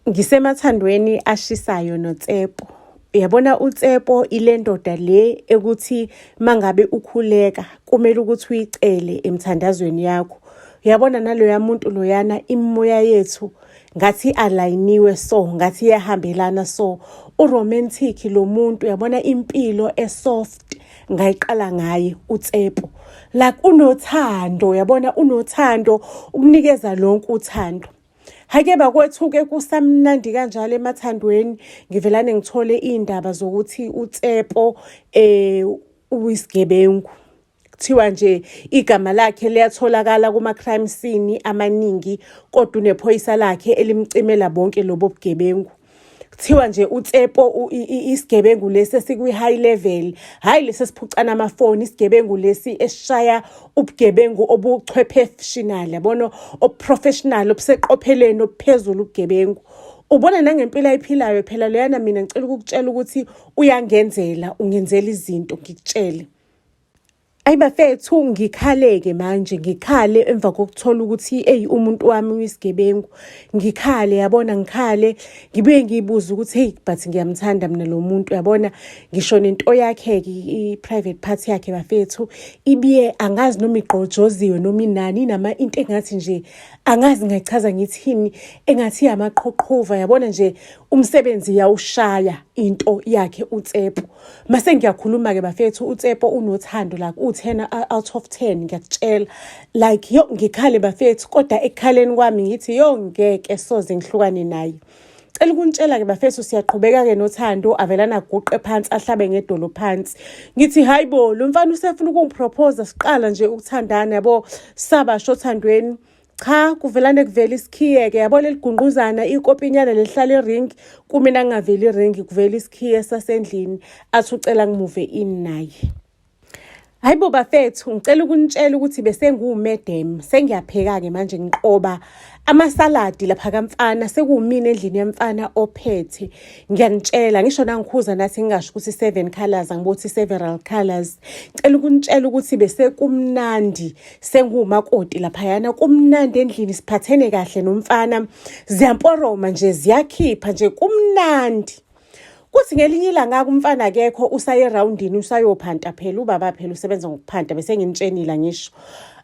Ngisemathandweni ashisayo noTsepo. Uyabona uTsepo ile ndoda le ekuthi mangabe ukhuleka kumele ukuthi uyicele emthandazweni yakho. Uyabona naloya muntu loyana imimoya yethu ngathi alayiniwe so, ngathi iyahambelana so. U-romantic lo muntu uyabona impilo e-soft ngayiqala ngaye uTsepo. Like unothando uyabona unothando ukunikeza lonke uthando. Hake bakwethu-ke kusamnandi kanjalo emathandweni ngivelane ngithole iy'ndaba zokuthi uTsepo uyisigebengu. Kuthiwa nje igama lakhe liyatholakala kuma-crime scene amaningi kodwa unephoyisa lakhe elimcimela bonke lobo bugebengu. Kuthiwa nje uTsepo isigebengu lesi esikwi-high level, hhayi lesi esiphucana amafoni, isigebengu lesi esishaya ubugebengu obuchwepheshinal, yabona, obuprofessional, obuseqopheleni obuphezulu ubugebengu. Ubona nangempilo ayiphilayo phela loyana mina ngicela ukukutshela ukuthi uyangenzela, ungenzela izinto ngikutshele. Ayi bafethu ngikhale-ke manje ngikhale emva kokuthola ukuthi eyi umuntu wami uyisigebengu ngikhale yabona ngikhale ngibuye ngiyibuze ukuthi heyi but ngiyamthanda mina lo muntu yabona ngisho nento yakhe-ke i-private part yakhe bafethu ibiye angazi noma igqojoziwe noma inani inama into engathi nje angazi ngayichaza ngithini engathi iyamaqhoqhova yabona nje umsebenzi yawushaya into yakhe uTsepo Mase ngiyakhuluma-ke bafethu uTsepo unothando like u-ten out of ten ngiyakutshela like yo ngikhale bafethu kodwa ekukhaleni kwami ngithi yo ngeke soze ngihlukane naye. Cela ukunitshela-ke bafethu siyaqhubeka-ke nothando avelana aguqe phansi ahlabe ngedolo phansi. Ngithi hayi bo lo mfana usefuna ukungiprophosa siqala nje ukuthandana yabo sabasho othandweni. Cha kuvelane kuvela isikhiye-ke yabo leli gungquzana ikopinyana lelihlala iringi kumina kungaveli iringi kuvela isikhiye sasendlini athi ucela ngimuve ini naye. Hayi bo bafethu ngicela ukunitshela ukuthi besengiwumedem sengiyapheka-ke manje ngiqoba amasaladi lapha kamfana sekuwumina endlini yamfana ophethe ngiyanitshela ngisho nangikhuza nathi ngingasho ukuthi seven colors angibothi several colors cela ukunitshela ukuthi besekumnandi sengiwumakoti laphayana kumnandi endlini siphathene kahle nomfana ziyamporoma nje ziyakhipha nje kumnandi kuthi ngelinye ilanga kumfana akekho usaye erawundini usayophanta phela ubaba phela usebenza ngokuphanta bese nginitshenile ngisho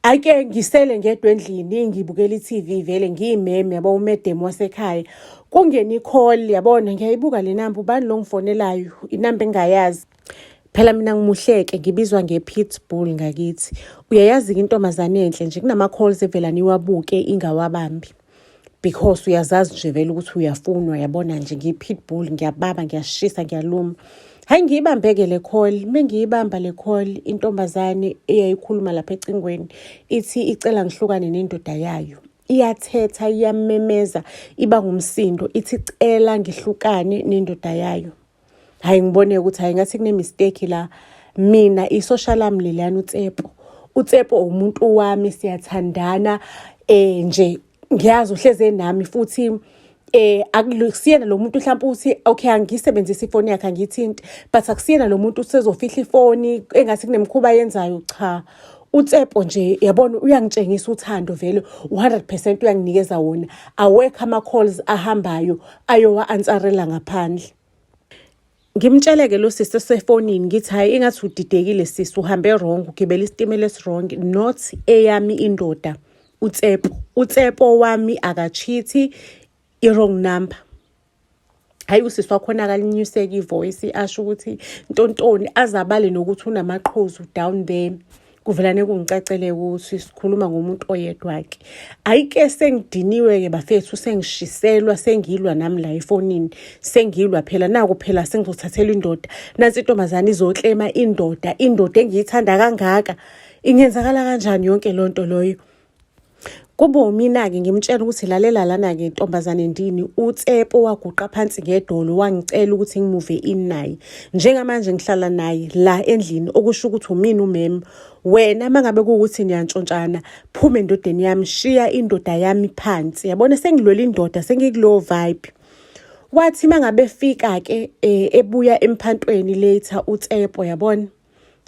ake ngisele ngedwa endlini ngibukela i-TV vele ngiyimeme yabo umedemu wasekhaya kungena i-call yabona ngiyayibuka le namba ubani lo ngifonelayo inamba engingayazi Phela mina ngimuhleke ngibizwa nge-pit bull ngakithi. Uyayazi-ke intombazane enhle nje kunama-calls evela niwabuke ingawabambi because uyazazi nje vele ukuthi uyafunwa yabona nje ngiyi-pit bull ngiyababa ngiyashisa ngiyaluma. Hhayi ngiyibambe-ke le call, mengiyibamba le call intombazane eyayikhuluma lapha ecingweni ithi icela ngihlukane nendoda yayo. Iyathetha iyamemeza iba ngumsindo ithi cela ngihlukane nendoda yayo. Hhayi ngibone ukuthi hhayi ngathi kune-mistake la. Mina isosha lami leliyana uTsepo. UTsepo umuntu wami siyathandana nje ngiyazi uhlezi enami futhi akusiyena lo muntu mhlawumpe uthi okay angisebenzise ifoni yakhe angiyithinti but akusiyena lo muntu usezofihla ifoni engathi kunemikhuba ayenzayo cha. UTsepo nje yabona uyangitshengisa uthando vele u-100% uyanginikeza wona. Awekho ama-calls ahambayo ayowa-answerela ngaphandle. Ngimtshele-ke lo sisi osefonini ngithi hhayi ingathi udidekile sisi uhambe wrong ugibele isitimela esi-wrong not eyami indoda uTsepo. UTsepo wami akachithi i-wrong number. Hhayi usisi wakhona akalinyuseke ivoice asho ukuthi ntontoni azabale nokuthi unamaqhuzu down there. Kuvelane kungicacele ukuthi sikhuluma ngomuntu oyedwa-ke. Hhayi-ke sengidiniwe-ke bafethu sengishiselwa sengilwa nami la efonini sengilwa phela naku phela sengizothathela indoda nansi intombazane izoklema indoda indoda engiyithanda kangaka ingenzakala kanjani yonke loo nto loyo. Kube umina-ke ngimtshela ukuthi lalela lana-ke ntombazane ndini uTsepo waguqa phansi ngedolo wangicela ukuthi ngimuve in naye. Njengamanje ngihlala naye la endlini okusho ukuthi umina umem. Wena uma ngabe kuwukuthi niyantshontshana phuma endodeni yami shiya indoda yami phansi. Yabona sengilwela indoda sengikulowo vibe. Wathi uma ngabe efika-ke ebuya emphantweni later uTsepo yabona.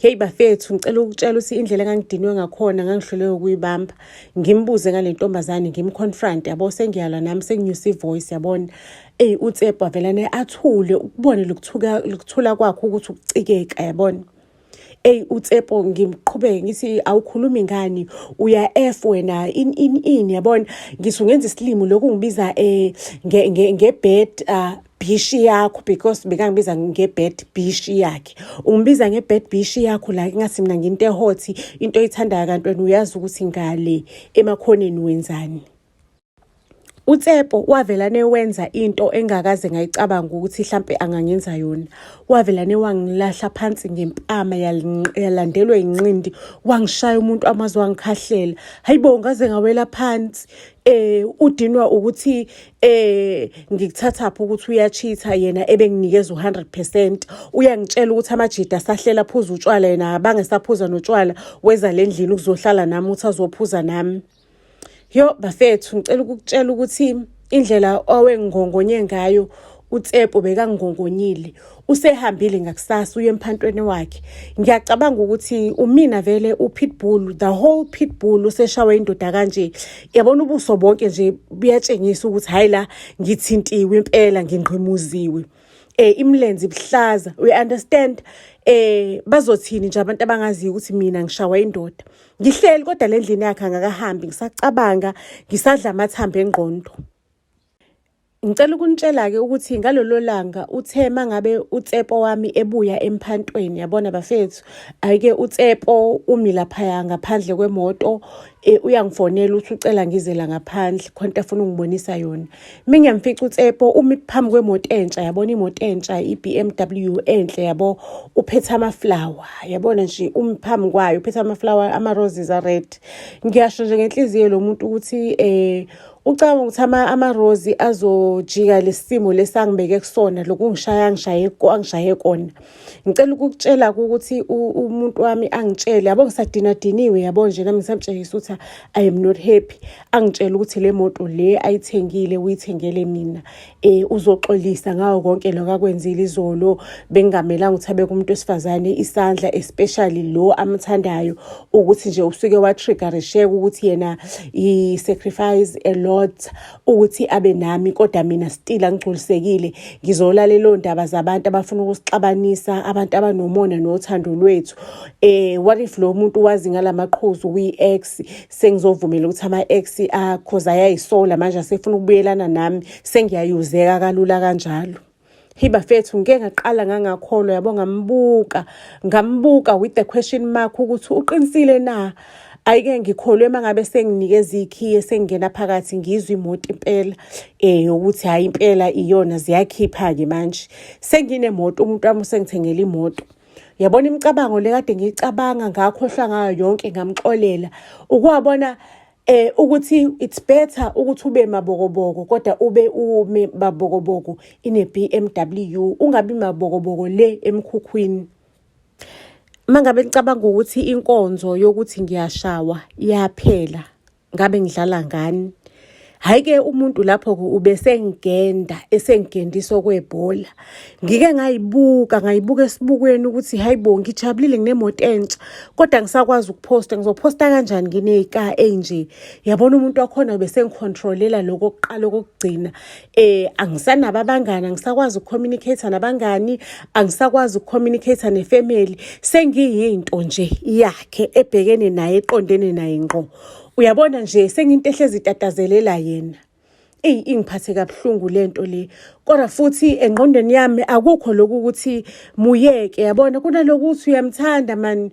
Hey bafethu, ngicela ukutshela ukuthi indlela engangidinwe ngakhona ngangihluleka ukuyibamba. Ngimbuze ngale ntombazane, ngimconfront, yabo, sengiyalwa nami, senginyusa ivoice, yabona. Eyi, uTsepo avelane athule, ukubone lokuthuka lokuthula kwakhe ukuthi ukucikeka, yabona. Eyi, uTsepo ngimqhubeke ngithi, "Awukhulumi ngani? Uya F wena, in in in," yabona. Ngithi, "Ungenza isilimo lokhu ngibiza nge-bad bitch yakho," because bekangibiza nge-bad bitch yakhe. "Ungibiza nge-bad bitch yakho la, ngathi mina nginto ehot, into oyithandayo, kanti wena uyazi ukuthi ngale emakhoneni wenzani." UTsepo wavelane wenza into engakaze ngayicabanga ukuthi hlampe angangenza yona. Wavelane wangilahla phansi ngempama, yalandelwa inqindi, wangishaya umuntu amazi, wangikhahlela. Hayibo, ngaze ngawela phansi. Udinwa ukuthi ngikuthathaphi ukuthi uyachitha yena ebenginikeza u100%. Uyangitshela ukuthi amajida asahlela phuza utshwala, yena abangesaphuza notshwala, weza le ndlini ukuzohlala nami, uthi azophuza nami. Yo bafethu, ngicela ukukutshela ukuthi indlela owengongonye ngayo uTsepo, bekangongonyile. Usehambile ngakusasa, uye emphantweni wakhe. Ngiyacabanga ukuthi umina vele upitbull, the whole pitbull useshawe indoda kanje. Yabona, ubuso bonke nje buyatshengisa ukuthi hayi, la ngithintiwe impela, ngingqimuziwe. Imlenze ibuhlaza, we understand. Bazothini nje abantu abangaziyo ukuthi mina ngishawa indoda? Ngihleli kodwa le ndlini yakhe, angakahambi, ngisacabanga, ngisadla amathambo engqondo. Ngicela ukunitshela-ke ukuthi ngalolo langa uthe mangabe uTsepo wami ebuya emphantweni, yabona bafethu, ayike uTsepo umi laphaya ngaphandle kwemoto, uyangifonela ukuthi ucela ngize la ngaphandle, khona into afuna ukungibonisa yona. Mengiyamfica uTsepo umi phambi kwemoto entsha, yabona, imoto entsha, i-BMW enhle, yabo, uphethe ama-flower, yabona nje, umi phambi kwayo uphethe ama-flower, ama-roses a-red. Ngiyasho nje ngenhliziyo lo muntu ukuthi ucabanga ukuthi amarozi azojika lesimo lesangibeke kusona, lokungishaya angishaye angishaye kona. Ngicela ukukutshela ukuthi umuntu wami angitshele, yabo, ngisadinadiniwe, yabo nje, nami ngisamtshengisa ukuthi I am not happy. Angitshele ukuthi le moto le ayithengile uyithengele mina, uzoxolisa ngawo konke lokho akwenzile izolo. Bengingamelanga ukuthi abeke umuntu wesifazane isandla, especially lo amthandayo, ukuthi nje usuke wa-triggerisheka ukuthi yena he sacrifice a lot ukuthi abe nami, kodwa mina still angigculisekile. Ngizolalela ndaba zabantu abafuna ukusixabanisa, abantu abanomona nothando lwethu. What if lo muntu wazi ngalamaqhuzu kwi-ex? Sengizovumela ukuthi ama-ex akhoze ayayisola manje, asefuna ukubuyelana nami, sengiyayuzeka kalula kanjalo. Hi bafethu, ngike ngaqala ngangakholwa, yabo, ngambuka, ngambuka with the question mark ukuthi uqinisile na. Ayike ngikholwe mangabe senginikeza ikhiye, sengingena phakathi, ngizwe imoto impela, ukuthi hayi, impela iyona, ziyakhipha-ke manje. Senginemoto, umuntu wami usengithengela imoto. Yabona, imicabango le kade ngiyicabanga ngakhohlwa ngayo yonke, ngamxolela. Ukwabona ukuthi it's better ukuthi ube mabokoboko, kodwa ube ume mabokoboko ine BMW, ungabi mabokoboko le emkhukhwini. Mangabe ngicabanga ukuthi inkonzo yokuthi ngiyashawa iyaphela, ngabe ngidlala ngani? Hhayi-ke, umuntu lapho-ke ubesengigenda, esengigendisa okwebhola. Ngike ngayibuka, ngayibuka esibukweni ukuthi hayi bo, ngijabulile, nginemoto entsha, kodwa angisakwazi ukuphosta. Ngizophosta kanjani nginey'ka ey'nje? Yabona, umuntu wakhona ubesengikhontrolela lokho okuqala okokugcina. Angisanabo abangani, angisakwazi ukucommunicate nabangani, angisakwazi ukucommunicate nefamily. Sengiyinto nje yakhe ebhekene naye, eqondene naye ngqo. Uyabona nje, senginto ehlezi itatazelela yena. Eyi, ingiphathe kabuhlungu lento le, kodwa futhi engqondweni yami akukho lokhu ukuthi muyeke, yabona, kunaloku ukuthi uyamthanda man,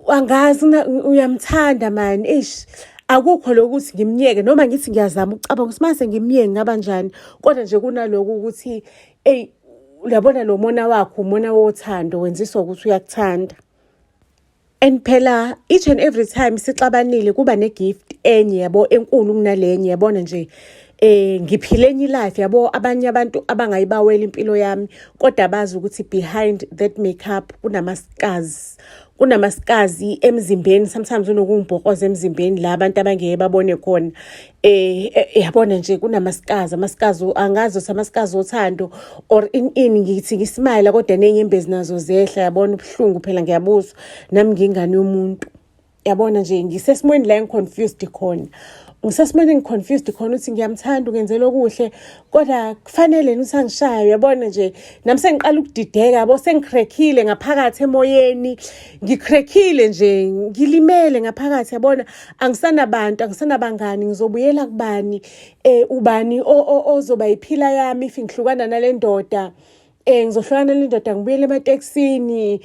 angazi, uyamthanda man, eish, akukho lokhu ukuthi ngimyeke, noma ngithi ngiyazama ukucabanga ukuthi mase ngimyeke ngaba njani, kodwa nje kunaloku ukuthi eyi, uyabona, lo mona wakho, umona wothando, wenziswa ukuthi uyakuthanda. And phela each and every time sixabanile kuba ne-gift enye, yabo, enkulu kunalenye, yabona nje. Ngiphile enye life, yabo, abanye abantu abangayibawela impilo yami, kodwa bazi ukuthi behind that makeup kunama-scars, kunama-scars emzimbeni, sometimes unokungibhokoza emzimbeni la abantu abangeke babone khona. Yabona nje kunamasikazi, amasikazi angazi ukuthi amasikazi othando or in in ngithi ngismayela kodwa nenyembezi nazo zehla, yabona ubuhlungu phela ngiyabuzwa nami ngingane yomuntu. Yabona nje ngisesimweni la engi-confused khona, ngisesimweni engi-confused khona ukuthi ngiyamthanda, ungenzela okuhle, kodwa kufanele yena ukuthi angishaye. Uyabona nje nami sengiqala ukudideka, yabo, sengikrekhile ngaphakathi emoyeni, ngikrekhile nje, ngilimele ngaphakathi, yabona, angisanabantu, angisanabangani, ngizobuyela kubani, ubani ozoba yiphila yami if ngihlukana nale ndoda? Ngizohlukana nale ndoda, ngibuyele ematekisini,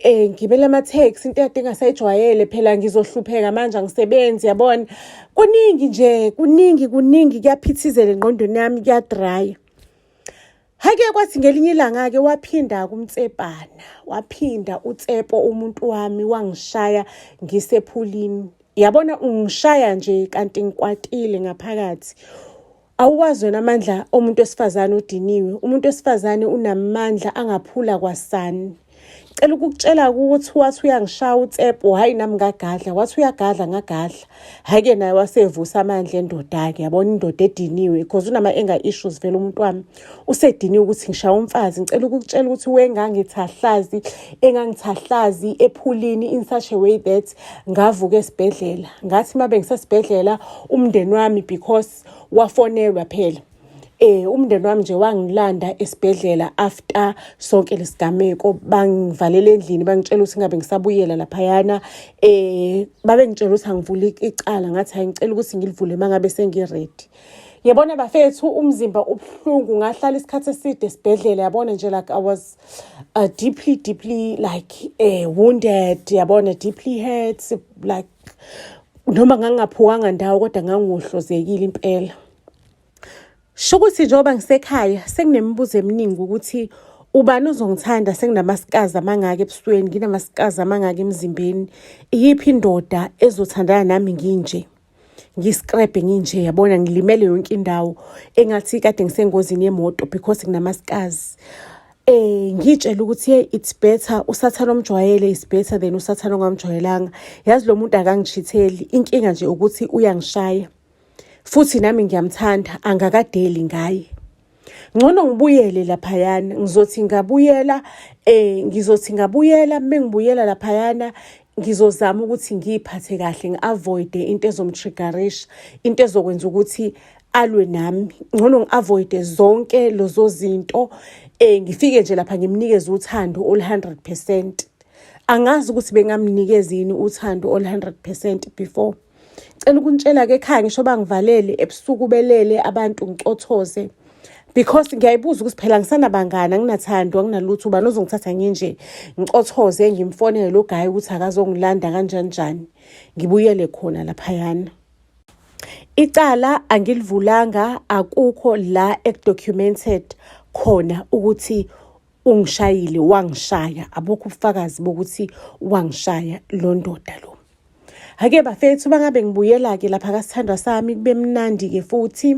ngibele ama-taxi, into ekade engasayijwayele phela, ngizohlupheka manje, angisebenzi, yabona. Kuningi nje, kuningi, kuningi, kuyaphithizela engqondweni yami, kuyadraya. Hake kwathi ngelinye ilanga-ke waphinda kumtsepana, waphinda uTsepo umuntu wami wangishaya ngisephulini. Yabona ungishaya nje kanti ngikwatile ngaphakathi. Awuwazi wena amandla omuntu wesifazane odiniwe. Umuntu wesifazane unamandla angaphula kwasani. Cela ukukutshela ukuthi wathi uyangishaya uTsepo, hhayi nami ngagadla, wathi uyagadla ngagadla. Hhayi-ke naye wasevusa amandla endoda-ke, yabona indoda ediniwe because unama-anger issues vele umuntu wami. Usediniwe ukuthi ngishaya umfazi. Ngicela ukukutshela ukuthi wengangithahlazi, engangithahlazi ephulini in such a way that ngavuka esibhedlela. Ngathi uma bengisesibhedlela umndeni wami, because wafonelwa phela, umndeni wami nje wangilanda esibhedlela after sonke lesigameko, bangivalela endlini, bangitshela ukuthi ngabe ngisabuyela laphayana. Babengitshela ukuthi angivule icala, ngathi hayi, ngicela ukuthi ngilivule mangabe sengi-ready. Yabona bafethu, umzimba ubuhlungu, ngahlala isikhathi eside esibhedlela, yabona nje, like I was deeply deeply like wounded, yabona, deeply hurt, like noma ngangingaphukanga ndawo kodwa ngangiwohlozekile impela. Sho ukuthi njengoba ngisekhaya senginemibuzo eminingi ukuthi ubani ozongithanda senginamaskazi amangaka ebusweni, nginamaskazi amangaka emzimbeni, iyiphi indoda ezothandana nami nginje, ngiskrebhe nginje, yabona, ngilimele yonke indawo engathi kade ngisengozini yemoto because nginamaskazi. Ngitshela ukuthi hey, it's better usathana omjwayele is better than usathana ongamjwayelanga. Yazi lo muntu akangichitheli, inkinga nje ukuthi uyangishaya, futhi nami ngiyamthanda, angakadeli ngaye. Ngcono ngibuyele laphayana, ngizothi ngabuyela, ngizothi ngabuyela, mengibuyela laphayana ngizozama ukuthi ngiyiphathe kahle, ngi-avoid-e into ezomtriggerisha, into ezokwenza ukuthi alwe nami. Ngcono ngi-avoid-e zonke lezo zinto, ngifike nje lapha ngimnikeze uthando olu-100%. Angazi ukuthi bengamnikeza yini uthando olu-100% before. Cela ukunitshela-ke ekhaya ngisho bangivalele ebusuku belele abantu, ngicothoze because ngiyayibuza ukuthi phela ngisanabangani, anginathando, anginalutho, ubani ozongithatha nginje? Ngicothoze, ngimfonele lo guy ukuthi akazongilanda kanjani njani, ngibuyele khona laphayana. Icala angilivulanga, akukho la ekudocumented khona ukuthi ungishayile, wangishaya, abukho ubufakazi bokuthi wangishaya lo ndoda lo. Ake bafethu, bangabe ngibuyela-ke lapha kasithandwa sami, kube mnandi-ke futhi.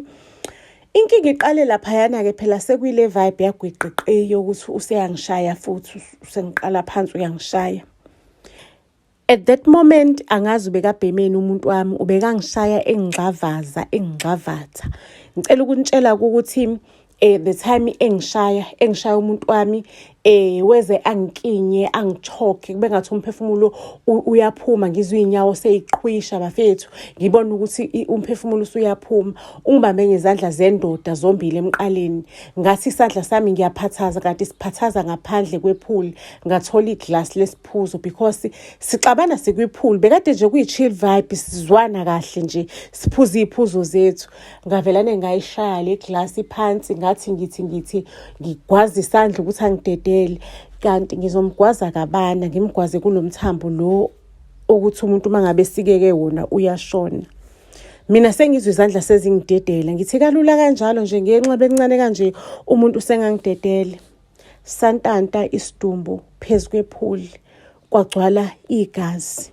Inkinga iqale laphayana-ke phela sekuyile vibe yagwiqiqi yokuthi useyangishaya futhi, usengiqala phansi uyangishaya. At that moment angazi ubekabhemeni umuntu wami, ubekangishaya engixavaza, engixavatha. Ngicela ukunitshela ukuthi the time engishaya umuntu wami, weze angikinye, angichoke, kube ngathi umphefumulo uyaphuma, ngizwe iy'nyawo seyiqhwisha bafethu, ngibona ukuthi umphefumulo usuyaphuma. Ungibambe ngezandla zendoda zombili emqaleni, ngathi isandla sami ngiyaphathaza kanti siphathaza ngaphandle kwepool, ngathola iglasi lesiphuzo because sixabana sikwipool, bekade nje kuyi-chill vibe, sizwana kahle nje, siphuza iy'phuzo zethu. Ngavelane ngayishaya le glasi phansi, ngathi ngithi ngigwaza isandla ukuthi angidedele, kanti ngizomgwaza kabana, ngimgwaze kulo mthambo lo ukuthi umuntu uma ngabe esikeke wona uyashona. Mina sengizwe izandla sezingidedela, ngithi kalula kanjalo nje ngenxeba encane kanje umuntu usengangidedele. Santanta isidumbu phezu kwepool, kwagcwala igazi.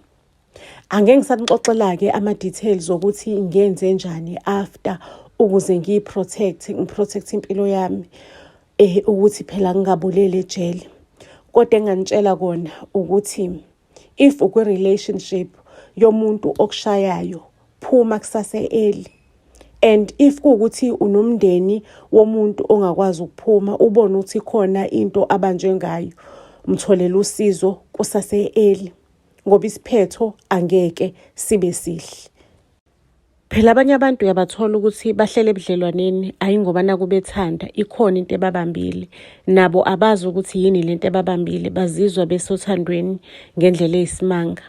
Angeke ngisanixoxela-ke ama-details okuthi ngenze njani after ukuze ngiyi-protect, ngiprotect impilo yami, ukuthi phela ngingaboleli ejele. Kodwa enginganitshela kona ukuthi if ukwi-relationship yomuntu okushayayo, phuma kusase early. And if kuwukuthi unomndeni womuntu ongakwazi ukuphuma, ubone ukuthi khona into abanjwe ngayo, mtholele usizo kusase-early ngoba isiphetho angeke sibe sihle. Phela abanye abantu uyabathola ukuthi bahlele ebudlelwaneni ayi ngoba naku bethanda, ikhona into ebabambile. Nabo abazi ukuthi yini lento ebabambile, bazizwa besothandweni ngendlela eyisimanga.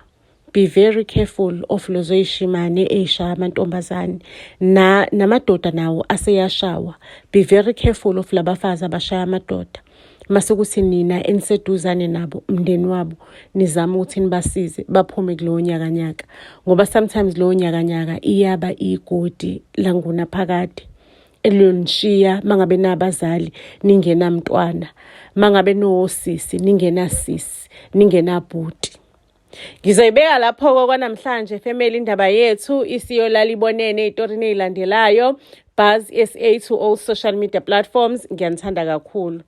Be very careful of lezo y'shimane ey'shaya amantombazane na namadoda nawo aseyashawa. Be very careful of labafazi abashaya amadoda. Mase kuthi nina eniseduzane nabo umndeni wabo nizame ukuthi nibasize baphume kulowo nyakanyaka ngoba sometimes lowo nyakanyaka iyaba igodi langunaphakade eliyonishiya mangabe nabazali ningenamntwana, mangabe nosisi ningenasisi, ningenabhuti. Ngizoyibeka lapho-ke kwanamhlanje family indaba yethu isiyolala ibonene ey'torini ey'landelayo. Buzz SA to all social media platforms. Ngiyanithanda kakhulu.